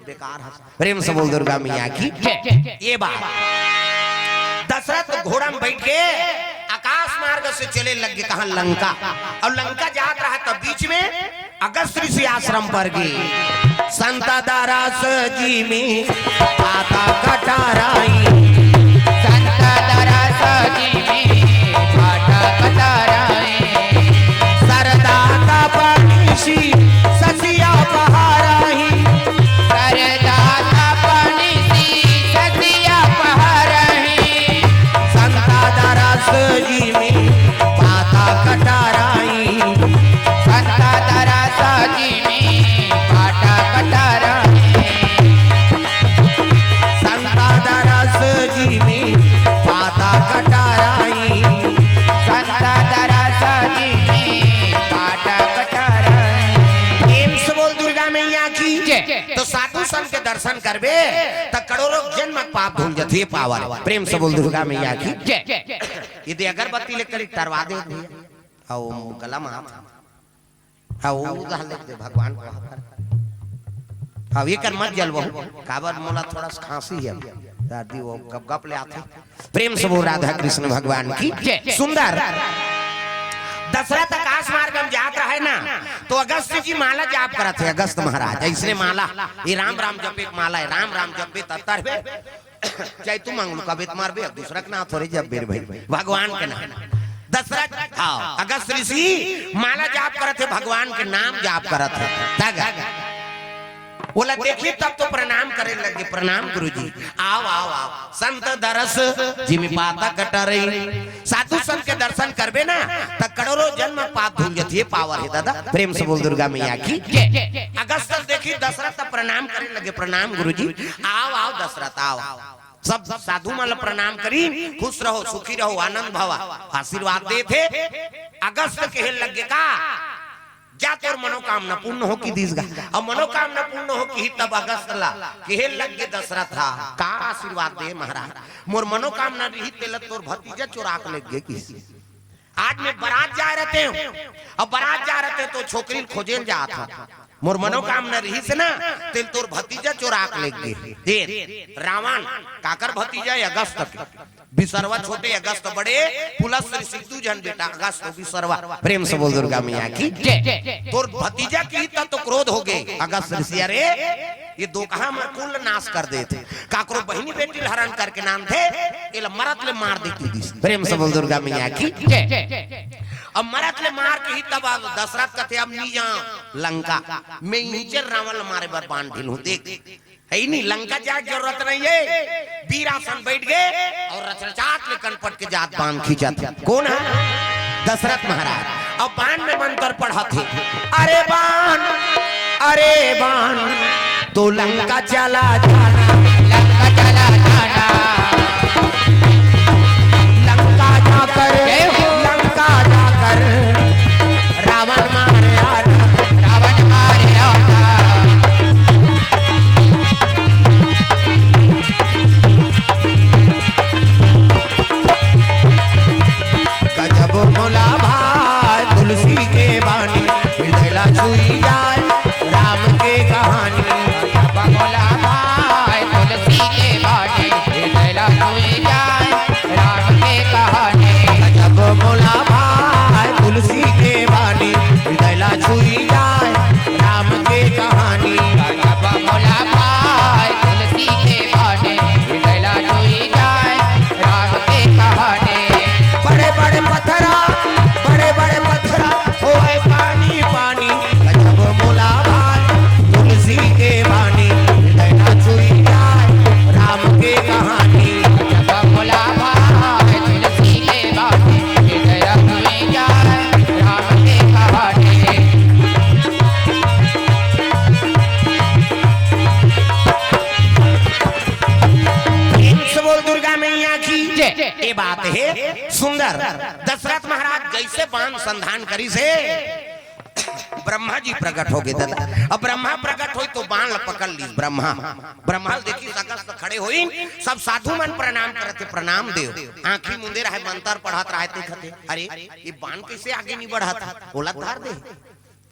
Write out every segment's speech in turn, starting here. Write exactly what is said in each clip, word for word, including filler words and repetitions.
बेकार हस। प्रेम से बोल दुर्गा मैया की। जय। ये बात, दशरथ घोड़ा में बैठ के आकाश मार्ग से चले लग गे, कहाँ? लंका। और लंका जात रहा, तब बीच में अगस्त ऋषि आश्रम पर गे। संत दरस जिमि पातक टरई। संत दरस जिमि पातक टरई। सरधा तपनि शीस सिय पहरई। सरधा तपनि शीस सिय पहरई। संत दरस जिमि पातक टरई। संत दरस जिमि पातक टरई। संत दरस जिमि पातक टरई। संत दरस जिमि पातक टरई। प्रेम से बोल दुर्गा मैया की। जय। तो साधु संत के दर्शन करबे, त करोड़ों जन्म के पाप धुल जथे, पावर। प्रेम से बोल दुर्गा मैया की। जय। ये दे अगरबत्ती लेकर एक टरवा दे भैया। आओ गला में हाथ। हाँ, वो उधार ले दे भगवान को। हाँ, ये कर मत जलवहू। काबर मोला थोड़ा सा खांसी है। दादी वो गप गप ले आथे। प्रेम से बोल राधा कृष्ण भगवान की। जय। सुंदर। दशरथ आकाश मार्ग में जात रहे ना, तो अगस्त जी माला जाप करत हे, अगस्त महाराज। इसने माला, ये राम राम जपे के माला है, राम राम जपे तत्तर बे। चाहे तू मांग लू, कबे तुम्हार बे, दूसरा के नाम थोड़े जप बेर भाई, भगवान के नाम। दशरथ, हाँ, अगस्त ऋषि माला जाप करत हे, भगवान के नाम जाप करत हे। तग बोला, देखी तब तो प्रणाम करे लगे, प्रणाम गुरुजी, आओ, आओ, आओ। संत दरस जिमि पातक टरई। साधु संत के दर्शन करबे ना, त करोड़ों जन्म पाप धुल जथे, ये पावर है दादा। प्रेम से बोल दुर्गा मैया की। जय। अगस्त देखी दशरथ त प्रणाम करे लगे, प्रणाम गुरुजी, आओ, आओ दशरथ, आओ। सब साधु मन ल प्रणाम करी, खुश रहो, सुखी रहो, आनंद भवा, आशीर्वाद देथे। अगस्त कहे लगे का, जा तोर मनोकामना पूर्ण हो कि दिस गा। अब मनोकामना पूर्ण हो कि तब अगस्त ला कहे लगे दशरथ हा, का आशीर्वाद दे महाराज, मोर मनोकामना रही तेला तोर भतीजा चोरा के लेगे किसी। आज मैं बारात जा रहते हूँ, अब बारात जा रहते तो छोकरी खोजे ल जात हूँ, मोर मनोकामना रही से ना, तेल तोर भतीजा चोरा के लेगे। देर रावण काकर भतीजा है? अगस्त के। विसर्वा छोटे, अगस्त बड़े, पुलस्त्य ऋषि दू झन बेटा, अगस्त विसर्वा। प्रेम से बोल दुर्गा मैया की। जय। तोर भतीजा की त तो क्रोध हो गे अगस्त ऋषि, अरे ये दो कहा हमर कुल नाश कर देथे, काकरो बहिनी बेटी ल हरण करके नानथे, एला मरत ले मार दे की दिस। प्रेम से बोल दुर्गा मैया की। जय। अब मरत ले मार के ही तब अब दशरथ कथे, अब नी जा लंका, मैं इही चर रावण ल मारे बर बान ढिल हूँ। देख, है ही नहीं, लंका जाए के जरूरत नहीं है। वीरासन बैठ गए और रचरचात ले कनपट के जात बान खींचत। कौन है? दशरथ महाराज। अब बान में मंत्र पढ़त हे, अरे बान, अरे बान, तो लंका चला जाना, लंका चला जाना, लंका जाकर, जय हो। लंका जाकर रावण मारे आना, रावण मारे आना। गजब मोला भाए तुलसी के बानी, हृदय ला छुई जाए राम के कहानी। गजब मोला भाए तुलसी के बानी, हृदय ला छुई जाए राम के कहानी। गजब मोला भाए तुलसी के बानी, हृदय ला छुई जाए राम के कहानी। गजब मोला भाए तुलसी के बानी, हृदय ला छुई जाए राम के कहानी। बड़े बड़े पत्थरा, बड़े बड़े पत्थरा होए पानी पानी। गजब मोला भाए तुलसी के बानी, हृदय ला छुई जाए राम के कहानी। गजब मोला भाए तुलसी के बानी, हृदय ला छुई जाए राम के कहानी। प्रेम से बोल दुर्गा मैया की। जय। ये बात है सुंदर। दशरथ महाराज जैसे बान संधान करिस हे, ब्रह्मा जी प्रकट हो गए दादा। अब ब्रह्मा प्रकट होई तो बान ल पकड़ लीस ब्रह्मा। ब्रह्मा ल देखिस अगस्त खड़े होइन, सब साधु मन प्रणाम करत हे, प्रणाम देव। आंखी मुंदे रहे, मंत्र पढ़त रहे, देखत हे, अरे ये बान कैसे आगे नहीं बढ़त? ओला धर दे।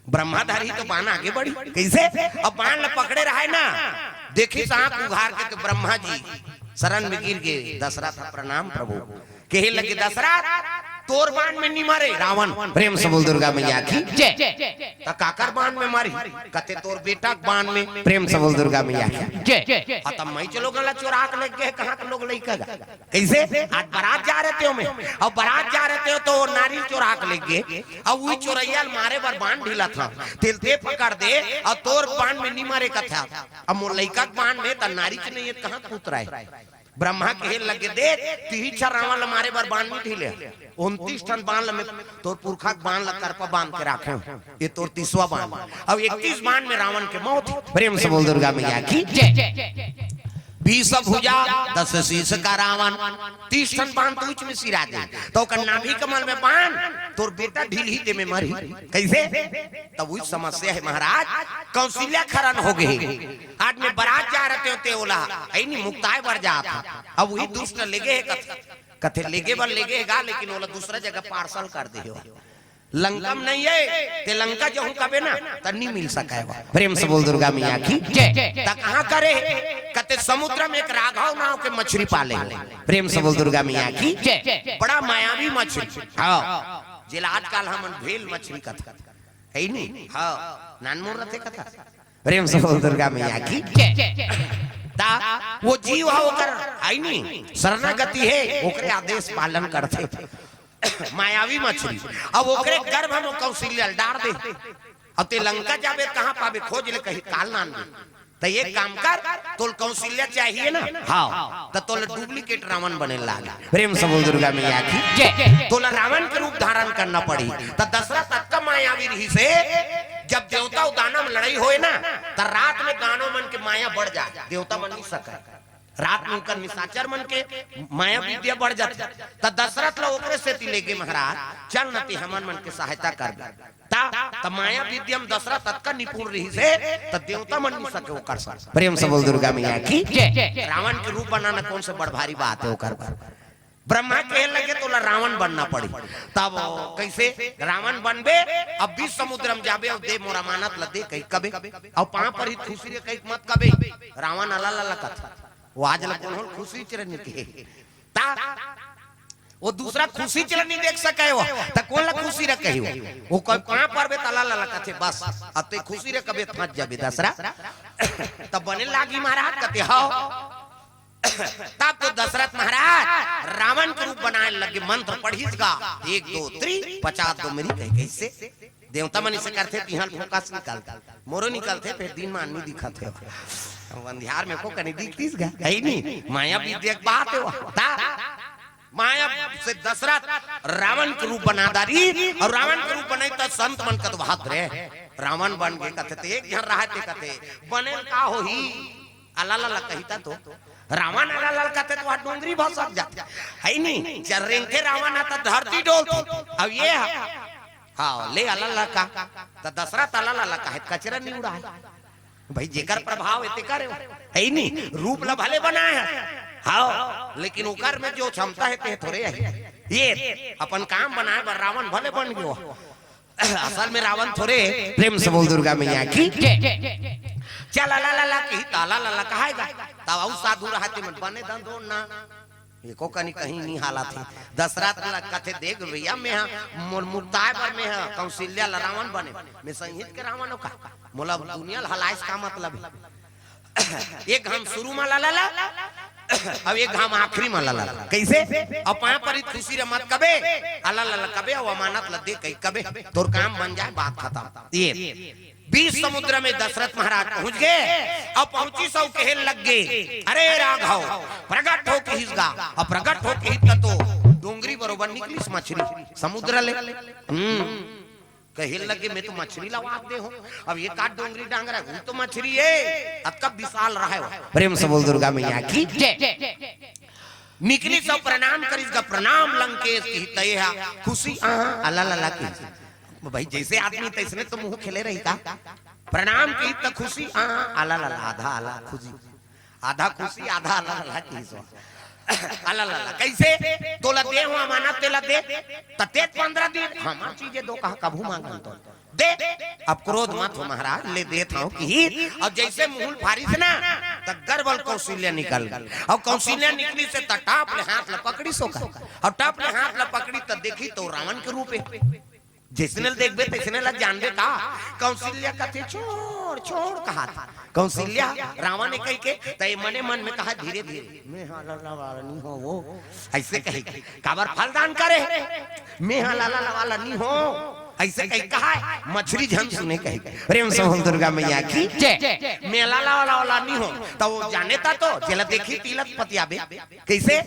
ब्रह्मा धरही तो बान आगे बढ़ी। कैसे? अब बान ल पकड़े रहे ना, देखिस आंख उघार के तो ब्रह्मा जी शरण में गिर गे। दशरथ ह, प्रणाम प्रभु। कहे लगे, दशरथ, तोर बाण में नी मरे रावण। प्रेम से बोल दुर्गा मैया की। जय। त काकर बाण में मरही? कथे, तोर बेटा के बाण में। प्रेम से बोल दुर्गा मैया की। जय। आ, तब मैं चलो गला चोरा के ले गए, कहाँ के लोग लइका गा? कैसे? आज बारात जा रहे थे मैं, अब बारात जा रहे थे तो वो नारी चोरा के ले गए, अब वही चोरैया ल मारे बर बाण ढीला था, तेल ते पकड़ दे, और तोर बाण में नी मरे कथा, अब मोर लइका के बाण में त नारी च नहीं है, कहाँ कूत रहा है? ब्रह्मा कहे लगे, देख, तिही छर रावण ल मारे बर बाण नी ढीले, उनतीस ठन बाण ल में तोर पुरखा के बाण ल करपा बांध के राखे हूँ, ये तोर तीसवा बाण। अब इकतीस बाण में रावण के मौत। प्रेम से बोल दुर्गा मैया की। जय। बीस भुजा दस शीश का रावण, तीस ठन बाण तो उच में सिरा दे, तो ओकर नाभि कमल में बाण, तोर बेटा ढील ही ते में मरही। कैसे? तब उच समस्या है महाराज, कौशल्या खरन हो गए। आज में बारात जा रहे ते ओला, ऐ नी मुक्ताय बर जात। अब वही दुष्ट लेगे है कथे, कथे लेगे बर लेगे है गा, लेकिन ओला दूसरा जगह पार्सल कर दे हो। लंका में नहीं है, ते लंका जहूं कबे ना, त नी मिल सके बा। प्रेम से बोल दुर्गा मैया की। जय। त कहाँ करे? कथे समुद्र में एक राघव नाव के मछली पाले। प्रेम से बोल दुर्गा मैया की। जय। बड़ा मायावी मछली। हाँ, जेला आजकल हमन भेल मछली कथा, है नी? हाँ, नानमुन रथे कथा। प्रेम से बोल दुर्गा मैया की। जय। ता वो जीव है ओकर, है नी? शरणागति है, ओकरे आदेश पालन करथे। मायावी मछली। अब ओकरे गर्भ में कौशल्या ल डार दे। अब ते लंका जाबे, कहाँ पाबे? खोज ले, कहीं काल नान दे। त एक काम कर, तोल कौशल्या चाहिए ना? हाँ। त तोल डुप्लीकेट रावण बने लागे। प्रेम से बोल दुर्गा मैया की। जय। तोला रावण के रूप धारण करना पड़ी। त दशरथ अतका मायावी रहिसे, जब देवता अउ दानव में लड़ाई होए ना, त रात में दानव मन के माया बढ़ जाए, देवता मन नहीं सके। रात में उनकर निशाचर मन के माया विद्या बढ़ जाथे। त दशरथ ल ओकरे सेती लेगे महाराज, चल न ते हमन मन के सहायता कर दे। ता, त माया विद्या में दशरथ अतका निपुण रहिसे, त देवता मन नहीं सके ओकर संग। प्रेम से बोल दुर्गा मैया की। जय। रावण के रूप बनाना कौन से बड़ भारी बात है ओकर बर? ब्रह्मा कहे लगे, तोला रावण बनना पड़ी। तब कैसे रावण बनबे? अब बीच समुद्र में जाबे, अउ दे मोर अमानत ल दे कही कबे, अउ पांव पर ही खुशी रे कही मत कबे, रावण अला लला कथे। वो आज ल कोनो ल खुशी च नहीं कहे। ता वो दूसरा खुशी च ल नहीं देख सके हो, त कौन ला खुशी रखे हो? वो कोई पांव पर बे त अला लला कथे, बस। अब ते खुशी रे कबे फंस जाबे दशरथ। तब बने लागी महाराज कथे, हाँ। तब तो दशरथ महाराज रावण के रूप बनाए लगे, मंत्र पढ़िस गा, एक दो तीन, पचास दो मेरी कही कैसे? देवता मन इसे करथे, तिहां फोकस निकलथे, मोरो निकलथे, फिर दिन में अन्नी दिखत है। अब अंधियार में को कनी दिखतीस गा, है नी? माया विद्या के बात है वो। ता, माया से दशरथ रावण के रूप बना डारी, अउ रावण के रूप बनाई त संत मन कथे, बाप रे, रावण बन गे कथे, त एक झन रहा ते कथे, बने का होही? अला लला कहिता तो रावण अला लला कथे तो डोंगरी भसक जाथे, है नी? चर्रेंगे रावण ह त धरती डोलथे। अब ये ह, हाँ, ले अला लला का, त दशरथ अला लला का है, कचरा नहीं उड़ाए। भाई, जेकर प्रभाव है, तेकर है, है नी? रूप ला भले बनाए है, हाँ, लेकिन ओकर में जो क्षमता है, ते थोरे है। ये अपन काम बनाए बर रावण भले बन गयो, असल में रावण थोरे। प्रेम से बोल दुर्गा मैया की। जय। चल अला लला कही, त अला लला कहाएगा। तब अउ साधु रहते मन बने दंदो ना, एको कनी कहीं नहीं हालत है। दशरथ ला कथे, देख भैया, मैं हा मोर मुक्ताय बर मैं हा कौशल्या ला रावण बने, मैं संहित के रावण हो का? मोला दुनिया ला हलाइस का मतलब है? एक घाम शुरू में ला ला ला, अब एक घाम आखिरी में ला ला ला। कैसे? अब पांव परी खुशी रे मत कबे, अला ला ला कबे, अउ अमानत ला दे कही कबे, तोर काम बन जाए, बात खत्म। ये बीच समुद्र में दशरथ महाराज पहुंच गए। अब पहुंचिस अउ कहे लग गए, अरे राघव, प्रगट हो कहिस गा। अब प्रगट हो कहिस तो डोंगरी बरोबर निकलिस मछली समुद्र ले। हम्म, कहे लगे, मैं तो मछली लवात दे हूँ। अब ये का डोंगरी डांगरा, वो तो मछली है, अतका विशाल रहा है। प्रेम से बोल दुर्गा मैया की। जय। निकलिस अउ प्रणाम करिस गा, प्रणाम लंकेश कही तय हा, खुशी आहा, अला लला कही। भाई, जैसे आदमी तैसने तो मुंह खेले रही का? प्रणाम कही त खुशी आहा, अला लला, आधा अला खुशी, आधा खुशी, आधा अला लला कही सो। अला लला, कैसे? तोला दे हो अमानत, तेला दे, त ते पंद्रह दिन, हमार चीजे दो कहा, कभू मांगन तो। दे, अब क्रोध मत हो महाराज, ले देत हंव कहिस। अउ जइसे मुहूं ल फारिस ना, त गरबल कौशल्या निकल गे। अउ कौशल्या निकलिस त टाप ले हाथ ल पकड़िस ओकर। अउ टाप ले हाथ ल पकड़िस त देखिस त रावण के रूप हे। जइसने ल देखबे तइसने ल जानबे का? कौशल्या कथे, "छोड़, छोड़," कहत हे। कौशल्या, रावण हे कहिके, त ए मने मन में कहय, "धीरे धीरे, में हा लल्ला वाला नी हों वो," अइसे कहिके। काबर फलदान करे? "में हा लल्ला वाला नी हों," अइसे कहिके कहय, मछरी झन सुने कहिके। प्रेम से बोल दुर्गा मैया की जय। "में हा लल्ला वाला, वाला नी हों," त ओ जाने त तो, जेला देखही तिला पतियाबे। कइसे?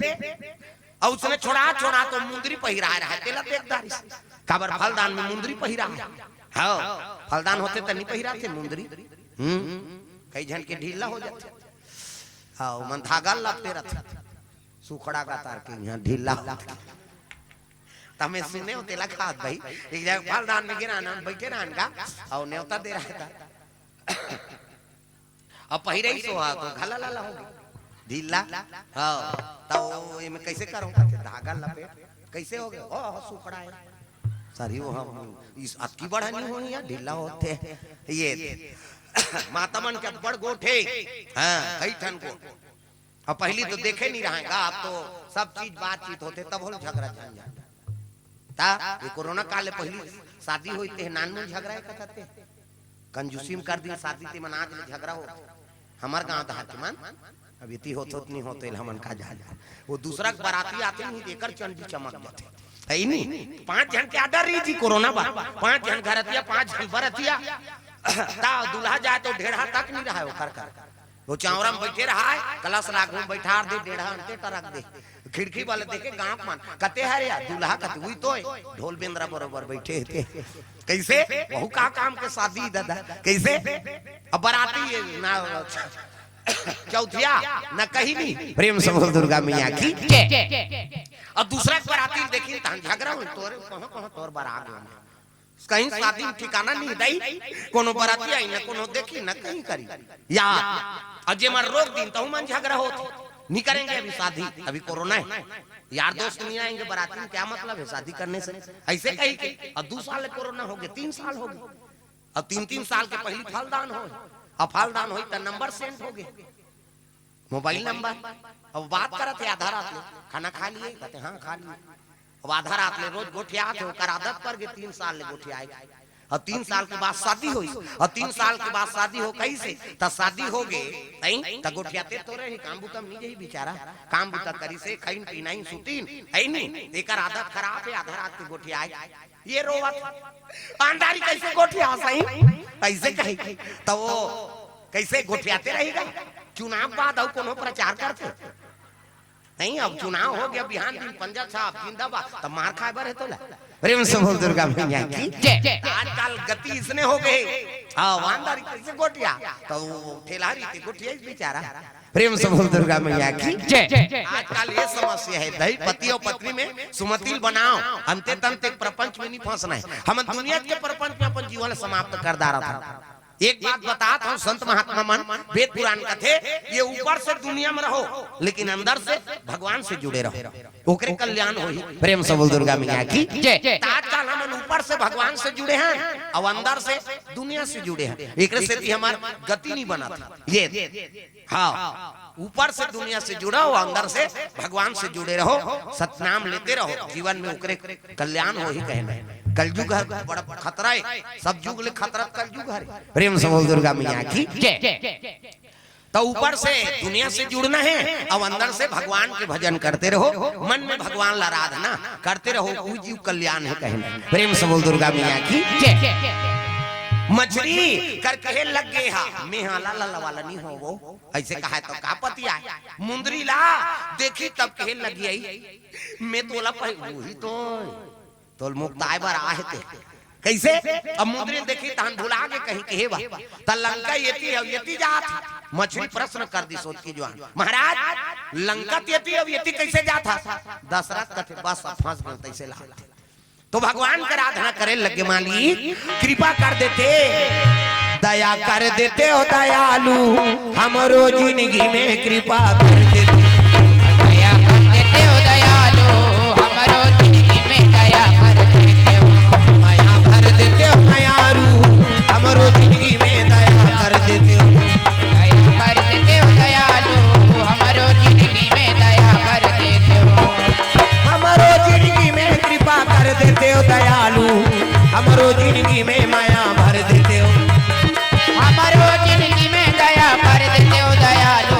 अउ ओइसने छोड़ा, छोड़ा त मुंदरी पहिराय रहय, तेला देख डारिस। काबर फलदान में मुंदरी पहिराय। हव, फलदान होथे त नी पहिराथे मुंदरी। हम्म, कई झन के ढीला हो जाथे। हव, मन धागा लपेटे रथे। सुखड़ा का तार के इहां ढीला होथे। त में सुने हों तेला कहत हंव भाई, एक जगह फलदान में गे रहेन, बइठे रहेन गा, अउ नेवता दे रहय त। अब पहिरे ही सोहा तो घला लाला हो गे। ढीला। हव, त ओ एमे कइसे करंव? कथे, "धागा लपेट।" कइसे हो गे? "ओ, हो, सुखड़ा हे।" सरी ओ हम, इस अतकी बड़ा नी होही यार, ढीला होथे। ए, माता मन के अब्बड़ गोठ हे। हां, कई ठन गोठ। अब पहिली तो देखे नी रहय गा, अब तो सब चीज बातचीत होथे, तभो ले झगरा झंझट। त ए कोरोना काल ले पहिली शादी होइस तेह नानमुन झगरा हे कथे। कंजूसी म कर दिस शादी, तेमन आज ले झगरा होथे। हमर गांव डहर के मन, अब एती होत होत नी होत, एला हमन का जान। ओ दूसरा के बराती आथे नी, एकर चंडी चमक जाथे। हे नी? पांच झन के order रहिस जी कोरोना बर। पांच झन घरतिया, पांच झन बरतिया। त दूल्हा जाय त ढेड़हा तक नी रहय ओकर कर। ओ चांवरा म बइठे रहय, कलस ल आघू म बइठार दे, ढेड़हा अंते टरक दे। खिड़की वाले देखे गांव के मन, "कते हरे या?" दूल्हा कथे, "उही तो हे, ढोल बेंदरा बरोबर बइठे हे ते।" कइसे? वहू का काम के शादी दादा? कइसे? अब बराती ये ना चौथिया, ना कहीं नी। प्रेम से बोल दुर्गा मैया की जय। अउ दूसरा के बराती देखिस तहन झगरा होइस, "तोरे कहां, कहां तोर बर आ गे।" कहीं शादी म ठिकाना नी दई, कोनो बराती आही ना, कोनो देखही ना, कहीं करही। या, अउ जेमन रोक दिस, तहू मन झगरा होथे, "नहीं करेंगे अभी शादी, अभी कोरोना हे, यार दोस्त नहीं आएंगे बराती में, क्या मतलब है शादी करने से?" अइसे कहिके, अउ दू साल ले कोरोना हो गे, तीन साल हो गे, अउ तीन तीन साल के पहिली फलदान होय, अउ फलदान होइस त नंबर send हो गे। Mobile number. अब बात करत हे आधा रात ले, "खाना खा लिए?" कथे, "हां, खा लिए।" अब आधा रात ले रोज गोठियात हे, ओकर आदत पर गे तीन साल ले गोठियाय। अउ तीन साल के बाद शादी होइस, अउ तीन साल के बाद शादी हो कइसे? त शादी हो गे, तहीं त गोठियाते तो रही, काम बुता म नी जाही बिचारा, काम बुता करिस हे, खइन पिनाइन सुतिन, हे नी? एकर आदत खराब हे, आधा रात के गोठियाय। ये रोवत हे। अंधारी कइसे गोठियाही? अइसे कही। त ओ कइसे गोठियाते रही गा? चुनाव बाद अउ कोनो प्रचार करथे? नहीं, अब चुनाव हो गे, बिहान दिन पंजा छाप, जिंदाबाद, त मार खाय बर हे तोला। प्रेम से बोल दुर्गा मैया की जय। आजकल गति अइसने हो गे। हां, अंधारी कइसे गोठियाही? त ओ ठेलहा रहिथे, गोठियाइस बिचारा। प्रेम से बोल दुर्गा मैया की जय। आजकल ये समस्या हे, दही पति अउ पत्नी में सुमतिल बनाव, अंते तंते प्रपंच में नी फंसना हे। हमन दुनिया के प्रपंच में अपन जीवन ल समाप्त कर डारत हन। एक बात बतात हंव, संत महात्मा मन, वेद पुराण कथे, ये ऊपर से दुनिया में रहो, लेकिन अंदर से भगवान से जुड़े रहो, ओकरे कल्याण होही। प्रेम से बोल दुर्गा मैया की जय। त आजकल हमन ऊपर से भगवान से जुड़े हन, अउ अंदर से दुनिया से जुड़े हन, एकरे सेती हमर गति नी बनत हे। ये हां, ऊपर से दुनिया से जुड़ो, अंदर से भगवान से जुड़े रहो, सतनाम लेते रहो, जीवन में ओकरे कल्याण होही कहना हे। कलयुग हर बड़ा खतरा हे, सब युग ले खतरा कलयुग हरे। प्रेम से बोल दुर्गा मैया की जय। त ऊपर से दुनिया से जुड़ना हे अउ अंदर से भगवान के भजन करते रहो, मन में भगवान ल आराधना करते रहो, उही जीव कल्याण हे कहना हे। प्रेम से बोल दुर्गा मैया की जय। मछरी कर कहे लग गे हा, "में हा लल्ला वाला नी हों वो।" अइसे कहय त का पतियाय? मुंदरी ला देखिस तब कहे लगिस, "में तोला पहि-, उही तो, तोला मुक्ताय बर आहे ते।" कइसे? अब मुंदरी ल देखिस तहन भुला गे कहीं कहे बर। त लंका एती हे, एती जात हे। मछरी प्रश्न कर दिस ओतकी जुवार, "महाराज, लंका त एती हे, एती कइसे जात हस?" दशरथ कथे, "बस अब फंस गेंव, तइसे लागथे।" त भगवान के आराधना करे लगे, "मालिक, कृपा कर देते, दया कर देते हो दयालु, हमरो जिंदगी में कृपा कर देते।" दया कर देते हो दयालु, हमरो जिंदगी में दया कर देते हो। मया भर देते हो मयारू, हमरो जिंदगी में दया कर देते हो। दया कर देते हो दयालु, हमरो जिंदगी में दया कर देते हो। हमरो जिंदगी में कृपा कर देते हो दयालु, हमरो जिंदगी में माया भर देते हो। हमरो जिंदगी में दया कर देते हो दयालु,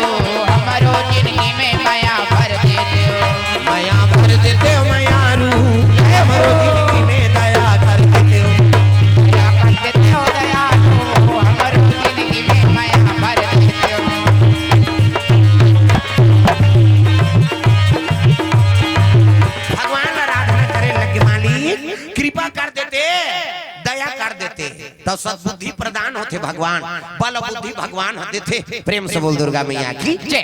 हमरो जिंदगी में माया भर देते हो। माया भर देते हो मयारू, हमरो जिंदगी में दया कर देते हो। दया कर देते हो दयालु, हमरो जिंदगी में माया भर देते हो। भगवान ला आराधना करे लगे, मालिक कृपा कर देते, दया कर देते, तो सद्बुद्धि प्रदान होते भगवान, बल बुद्धि भगवान ह देते। प्रेम से बोल दुर्गा मैया की जय।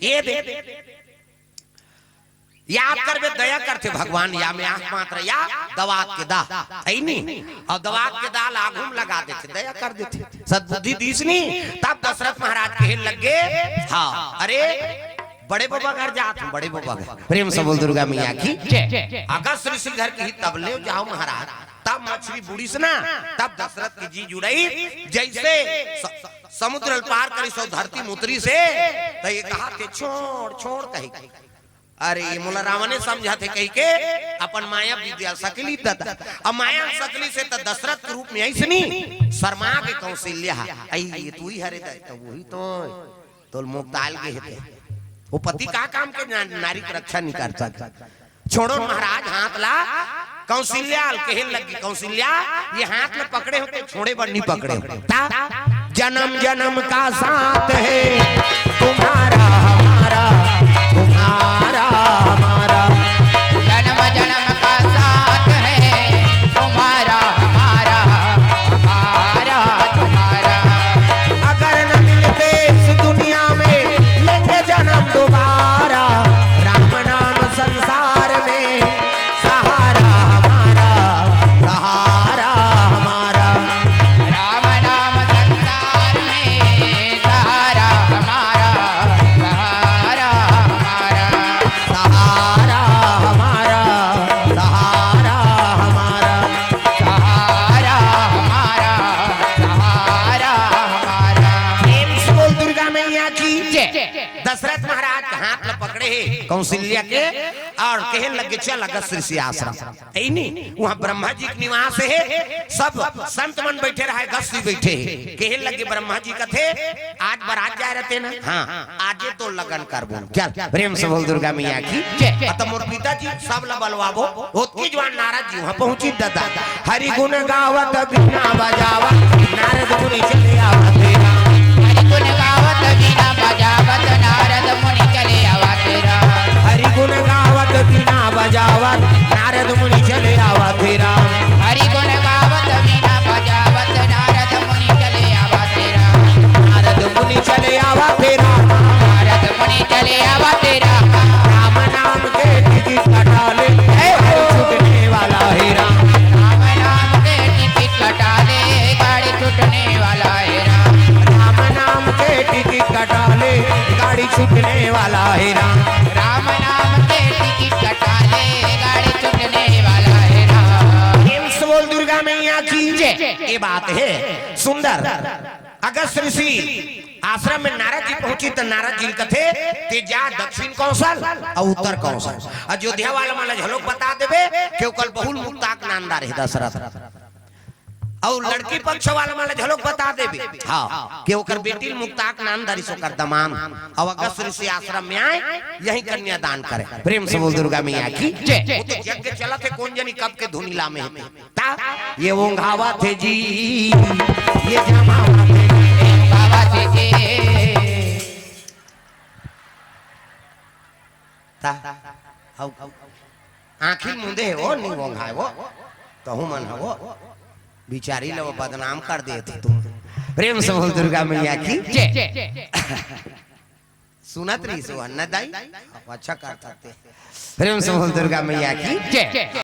ये दे, याद करबे, दया करते भगवान, या में आंख मात्र या दवात के दा, है नी? और दवात के दा लागू में लगा देते, दया कर देते, सद्बुद्धि दीस नी। तब दशरथ महाराज कहे लगे, हाँ, अरे बड़े बाबा घर जात हूँ, बड़े बाबा घर। प्रेम से बोल दुर्गा मैया की जय। अगस्त ऋषि घर की ही तब ले जाओ महाराज, तब मछली बुड़ीस ना, तब दशरथ की जी जुड़ई, जैसे स-, समुद्र ल पार करिस अउ धरती म उतरिस, त ये कहा थे, "छोड़, छोड़," कही। अरे, ये मोला रावणे समझा थे कही के, अपन माया विद्या सकली ददा। अब माया सकली से त दशरथ के रूप में आइस नी, शर्मा के कौशल्या, "आई, ये तू ही हरे दे," त वही तो, तोल मुक्ताल के हेते। वो पति का काम के ना-, नारी के रक्षा नहीं कर सकता। छोड़ो महाराज हाथ ला, कौशल्या ल कहे लगी, "कौशल्या, ये हाथ ल पकड़े हो के छोड़े बर नहीं पकड़े हो।" ता, "जन्म जन्म का साथ है तुम्हारा हमारा, तुम्हारा हमारा।" जन्म जन्म का साथ है तुम्हारा हमारा, हमारा तुम्हारा। अगर न मिलते इस दुनिया में लेते जन्म दोबारा, राम नाम संसार में सहारा हमारा, सहारा हमारा। राम नाम संसार में सहारा हमारा, सहारा हमारा। सहारा हमारा, सहारा हमारा। सहारा हमारा, सहारा हमारा। प्रेम से बोल दुर्गा मैया की जय। दशरथ महाराज के हाथ ल पकड़े हे कौशल्या के और कहे लगे, "चल अगस्त ऋषि आश्रम।" है नी, वहाँ ब्रह्मा जी के निवास हे, सब संत मन बैठे रहे, अगस्त ऋषि बैठे हे। कहे लगे ब्रह्मा जी कथे, "आज बरात जाए रहते ना, हाँ, आजे तो लगन करबो।" चल, प्रेम से बोल दुर्गा मैया की जय। अत मोर पिताजी सब ला बलवाबो। ओतकी जुवार नारद जी वहाँ पहुँची ददा। हरि गुण गावत बीना बजावत नारद मुनि चले आवत हे राम। हरि गुण गावत बीना बजावत नारद मुनि चले आवत हे राम। हरि गुण गावत बीना बजावत नारद मुनि चले आवत हे राम। हरि गुण गावत बीना बजावत नारद मुनि चले आवत हे राम। नारद मुनि चले आवत हे राम। नारद मुनि चले आवत हे राम। राम नाम के टिकट कटा ले, गाड़ी छूटने वाला हे राम। राम नाम के टिकट कटा ले, गाड़ी छूटने वाला हे राम। राम नाम के टिकट कटा ले, गाड़ी छूटने वाला हे राम। राम नाम के टिकट कटा ले, गाड़ी छूटने वाला हे राम। प्रेम से बोल दुर्गा मैया की जय। ये बात हे सुंदर। अगस्त ऋषि आश्रम में नारद जी पहुंची त नारद जी कथे, "ते जा दक्षिण कौशल और उत्तर कौशल, अयोध्या वाला मन ला घलोक बता देबे कि ओकर बहू ल मुक्ताक नांदा रहे दशरथ, और लड़की पक्ष वाला मन ला घलोक बता देबे, हाँ, कि ओकर बेटी ल मुक्ताक नांदा रिस ओकर दमांद, और अगस्त ऋषि आश्रम में आए, यही कन्यादान करे।" प्रेम से बोल दुर्गा मैया की जय। वो तो यज्ञ चलत हे, कोन जनी कब के धुनिला में हे। ता ये ओंघावत हे जी, ये जमावत हे, ओंघावत हे जी। ता हौ आँखी मुंदे हे वो, नी ओंघाय वो, तहू मन हवो बिचारी ल वो बदनाम कर देथे तुम। प्रेम से बोल दुर्गा मैया की जय। सुनत रहिस वो अन्ना दाई, अच्छा करत हे। प्रेम से बोल दुर्गा मैया की जय।